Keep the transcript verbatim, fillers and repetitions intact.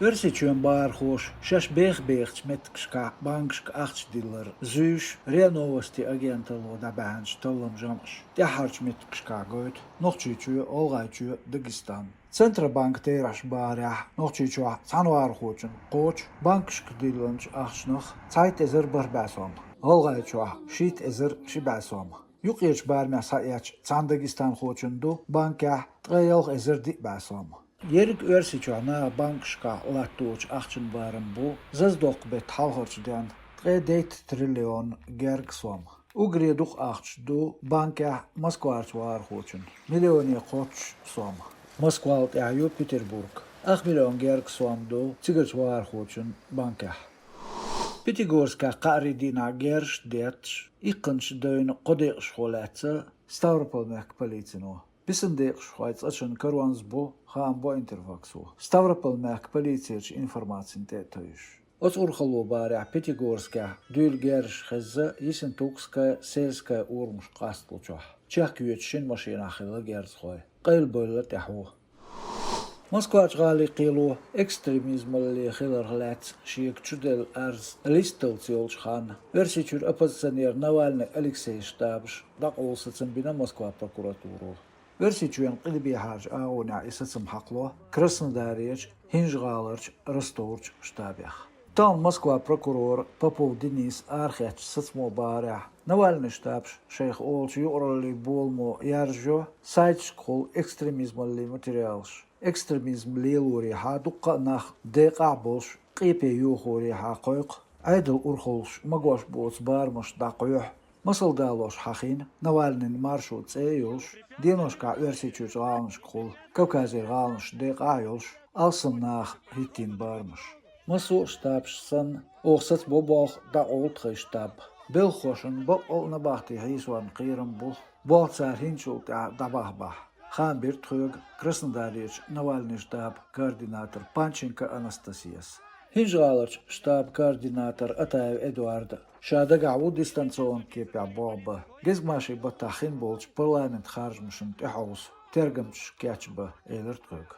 Оьрсийчоьнан бахархоша шаьш беха-бехачу меттигашкахь банкашка ахча диллар зуьйш РИА Новости агенталло дӀабаьхьначу талламан жамӀаша. ТӀаьххьарчу меттигашкахь гойту Нохчийчоь, ГӀалгӀайчоь, Дагестан. Центробанкан терахьаша бахарехь, Нохчийчохь цхьана бахархочунна кхочу банкашка диллинчу ахчанах цхьайтта эзар бархӀ бӀе сом, ГӀалгӀайчохь шийтта эзар ши бӀе сом. Юккъерчу барамехь схьаэцча, цхьана дагестанхочунна ду банкехь ткъе ялх эзар диъ бӀе сом. Ерриг Оьрсийчохь наха банкашкахь латточу ахчанан барам бу зазадоккху беттан хьалхарчу денна ткъе дейтта триллион герга сом. Уггаре дукха ахча ду банкехь Москварчу бахархочунна, миллионе кхоччуш сом. Москвал тӀаьхьа ю Петербург. Ах миллион герга сом ду цигарчу бахархочунна банкехь. Пятигорскехь кхаарин дийнахь герзаш детташ, иккханчу девнан кхо декъашхо лаьцна Ставрополь-мехкан полицино. Бисина декъашхойн цӀа чун каронца бу, хаам бо Интерфаксо. Ставрополь-мехкан полицерчу информацина тӀе а тевжаш. Оцу урхалло бахарехь, Пятигорскехь дуьйла герзаш хезна Ессентукская, Сельская урамаш къасталучохь. Чехка йоьдучу шина машинахь хилла герзахой. Къайлабевлла тӀаьхьо. Москвачу гӀалин кхело экстремизмалле хиларх лаьцна шега чуделла арз листалц йолчу ханна Оьрсийчуьра оппозиционер Навальный Алексейн штабаша дӀакъовла сацам бина Москва прокуратуро. Оьрсийчоьнан къилбехьарчу агӀонехь и сацам хьакхало Краснодарерчу, ХӀинжа-ГӀаларчу, Ростоврчу штабех. Тахана Москван прокурора Попов Денисан арахецначу сацамо бахарехь, Навальныйн штабаша шайх олучу юкъараллин боламо яржайо сайташкахула экстремизмаллин материалаш. Экстремизм лелорехьа дуккха а нах декъахь а болуш, къепе йохорехьа кхойкху, Ӏедалан урхаллаш магош боцу барамаш дӀакхоьхьу. Масал далош хьахийна Навальныйн маршо цӀе а йолуш, деношкахь Оьрсийчуьрчу гӀаланашкахула Кавказера гӀаланаш декъахь а йолуш, алсам наха хӀиттийна барамаш. Массо а штабаш санна, оха сацабо болх дӀакъовла тхайн штаб. Белхахошна баккъал а набахтин хьийсорна кхерам бу, болх цара хӀинцачул тӀаьхьа дӀабахбахь, хаам бира тхоьга Краснодарерчу Навальныйн штабан координатора Панченко Анастасияс. ХӀинжа-ГӀаларчу штабан координатора Атаев Эдуарда ша дагахь ву дистанционни кепехь болх бан, гезгмашин баттахь хин болчу парламентан харжамашна тӀехьовса тергамчаш кечбан, элира тхоьга.